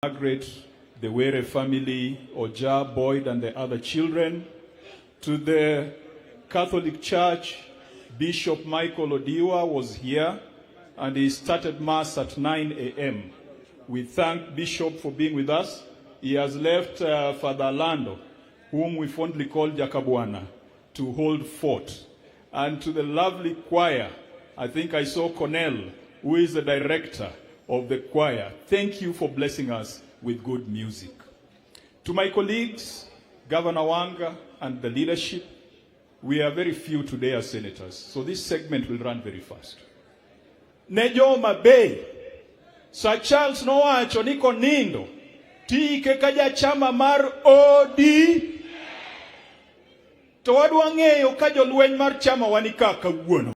Margaret, the Were family, Oja, Boyd, and the other children, to the Catholic Church, Bishop Michael Odiwa was here and he started Mass at 9 a.m. We thank Bishop for being with us. He has left Father Lando, whom we fondly call Jakabwana, to hold fort. And to the lovely choir, I think I saw Cornell, who is the director of the choir. Thank you for blessing us with good music. To my colleagues, Governor Wanga and the leadership, we are very few today as senators, so this segment will run very fast. Ne jo Homa Bay, Sir Charles nowacho ni konindo tike ka jachama mar OD to wadwa ng'eyo ka jolweny mar chama wani ka kawuono.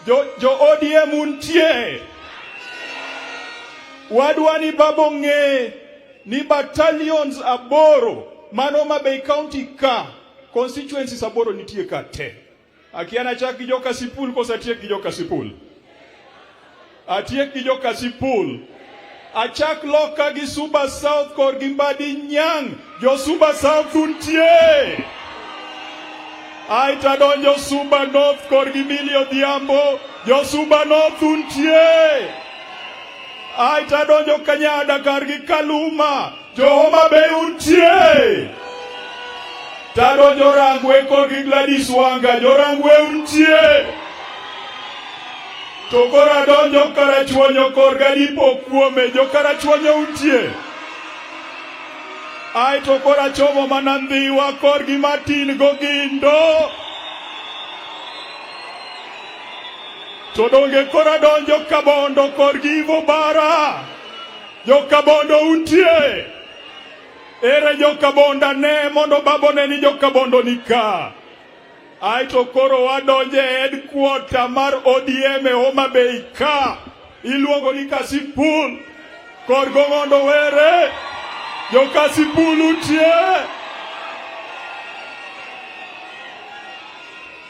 Jo ODM untie. Wadwa ni baba ong'e ni battalions 8 mano Homa Bay County ka constituencies 8 nitie ka te. Akia nachak gi joka Sipul koso atiek gi joka Sipul? Atiek gi joka Sipul. Achak loka gi Suba South kor gi Mbadi Nyang'. Jo Suba South untie. Aita donjo Suba North kor gi Millie Odhiambo. Jo Suba North untie. Aita donjo Kanyada kar gi Kaluma. Jo Homa Bay untie. Tadonjo Rangwe kor gi Gladys Wanga. Jo Rangwe untie. To koro adonjo Karachuonyo kor gadipo kuome. Jo Karachuonyo untie. Ai to koro achomo mana Ndhiwa kor gi Martin Gogindo. To donge koro adonjo Kabondo kor gi Ivo Bara. Jo Kabondo untie. Ere jo Kabonda ne mondo babo ne ni jo Kabondo ni ka. Ai to koro wadonje headquarter mar ODM e Homa Bay ka. Iluongo ni Kasipul. Kor Gong'ondo Were. Jo Kasipul untie.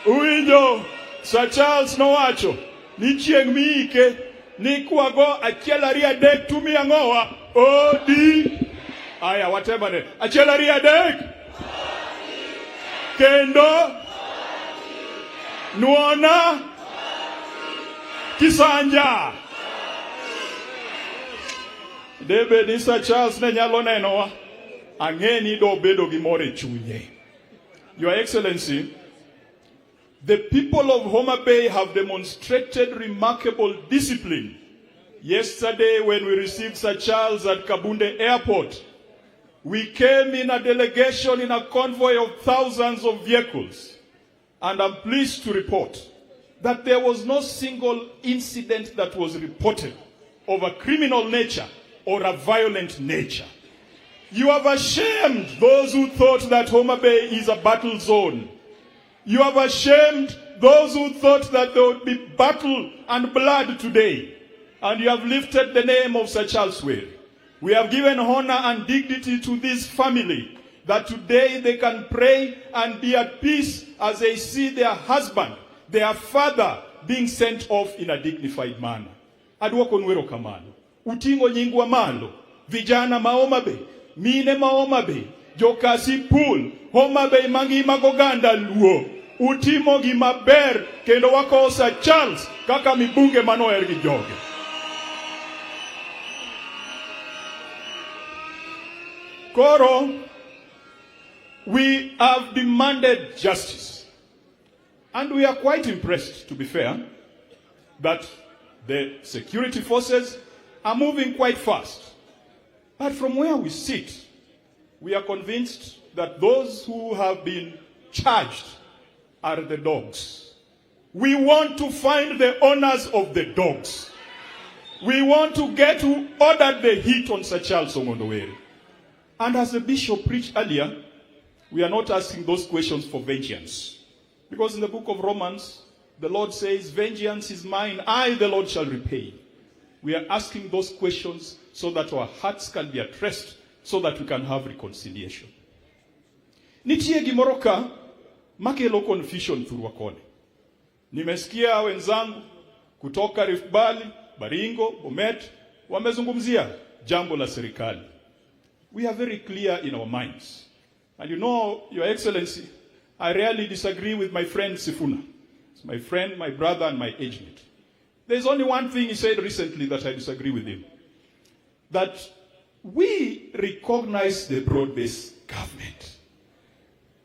Uwinjo Sir Charles nowacho ni chieng' miike ni kwago 1 2 3 tumi ang'owa OD. Aya watemane 1 2 3 kendo nuona Kisanja. Debe ni Sir Charles ne nyalo nenowa, ang'e ni do bedo gi mor e chunye. Your Excellency, the people of Homa Bay have demonstrated remarkable discipline. Yesterday, when we received Sir Charles at Kabunde Airport, we came in a delegation in a convoy of thousands of vehicles. And I'm pleased to report that there was no single incident that was reported of a criminal nature or a violent nature. You have ashamed those who thought that Homa Bay is a battle zone. You have ashamed those who thought that there would be battle and blood today. And you have lifted the name of Sir Charles Were. We have given honor and dignity to this family, that today they can pray and be at peace as they see their husband, their father, being sent off in a dignified manner. Adwoko nu erokamano. Uting'o nyingwa malo. Vijana ma Homa Bay, mine ma Homa Bay, jo Kasipul, Homa Bay mangima goganda Luo. Utimo gima ber kendo wakowo Sir Charles kaka mibunge manoher gi joge. Koro, we have demanded justice. And we are quite impressed, to be fair, that the security forces are moving quite fast. But from where we sit, we are convinced that those who have been charged are the dogs. We want to find the owners of the dogs. We want to get who ordered the hit on Sir Charles Ong'ondo Were. And as the bishop preached earlier, we are not asking those questions for vengeance. Because in the book of Romans, the Lord says, vengeance is mine, I, the Lord, shall repay. We are asking those questions so that our hearts can be at rest, so that we can have reconciliation. Nitie gimoro ka makelo confusion thurwa koni. Nimesikia wenzangu kutoka Rift Valley, Baringo, Bomet wamezungumzia jambo la serikali. We are very clear in our minds. And you know, Your Excellency, I rarely disagree with my friend Sifuna. He's my friend, my brother, and my age mate. There's only one thing he said recently that I disagree with him. That we recognize the broad-based government.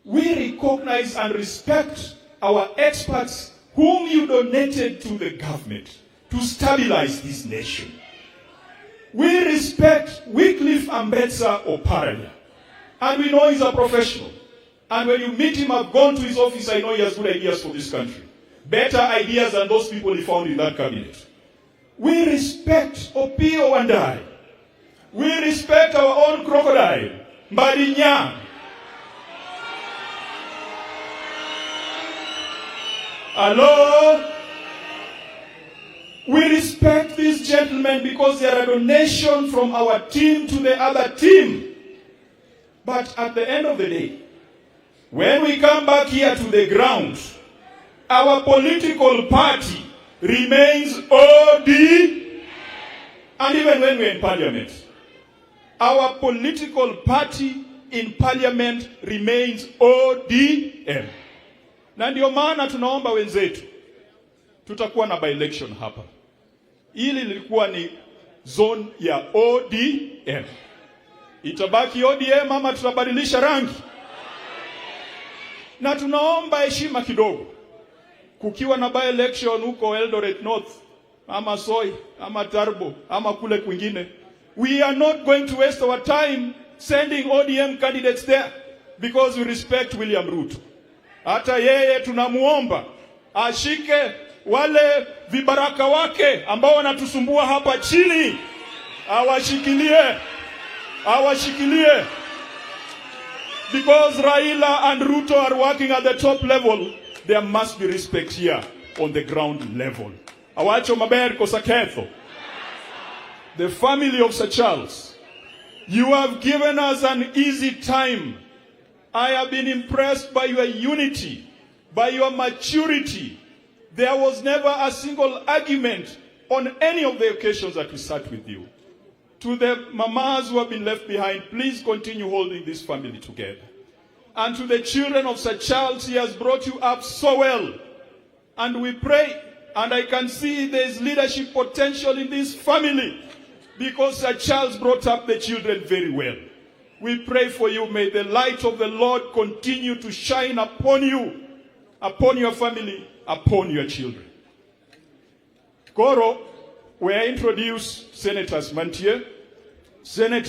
We recognize and respect our experts whom you donated to the government to stabilize this nation. We respect Wycliffe Ambetsa Oparanya. And we know he's a professional. And when you meet him, I've gone to his office, I know he has good ideas for this country. Better ideas than those people he found in that cabinet. We respect Opiyo Wandayi. We respect our own crocodile, Mbadi Nyang. Hello? We respect these gentlemen because they are a donation from our team to the other team. But at the end of the day, when we come back here to the ground, our political party remains OD. And even when we're in parliament, our political party in parliament remains ODM. Na ndio maana tunaomba wenzetu, tutakuwa na by-election hapa. Hili lilikuwa ni zone ya ODM. Itabaki ODM ama tutabadilisha rangi? Na tunaomba heshima kidogo. Kukiwa na by-election huko Eldoret North ama Soy ama Turbo ama kule kwingine, we are not going to waste our time sending ODM candidates there because we respect William Ruto. Hata yeye tunamuomba ashike wale vibaraka wake ambao wanatusumbua hapa chini, awashikilie, awashikilie, because Raila and Ruto are working at the top level. There must be respect here on the ground level. Awacho maber koso aketho. The family of Sir Charles, you have given us an easy time. I have been impressed by your unity, by your maturity. There was never a single argument on any of the occasions that we sat with you. To the mamas who have been left behind, please continue holding this family together. And to the children of Sir Charles, he has brought you up so well. And we pray, and I can see there is leadership potential in this family because Sir Charles brought up the children very well. We pray for you. May the light of the Lord continue to shine upon you, upon your family, upon your children. Koro, we introduce Senators mantie, Senator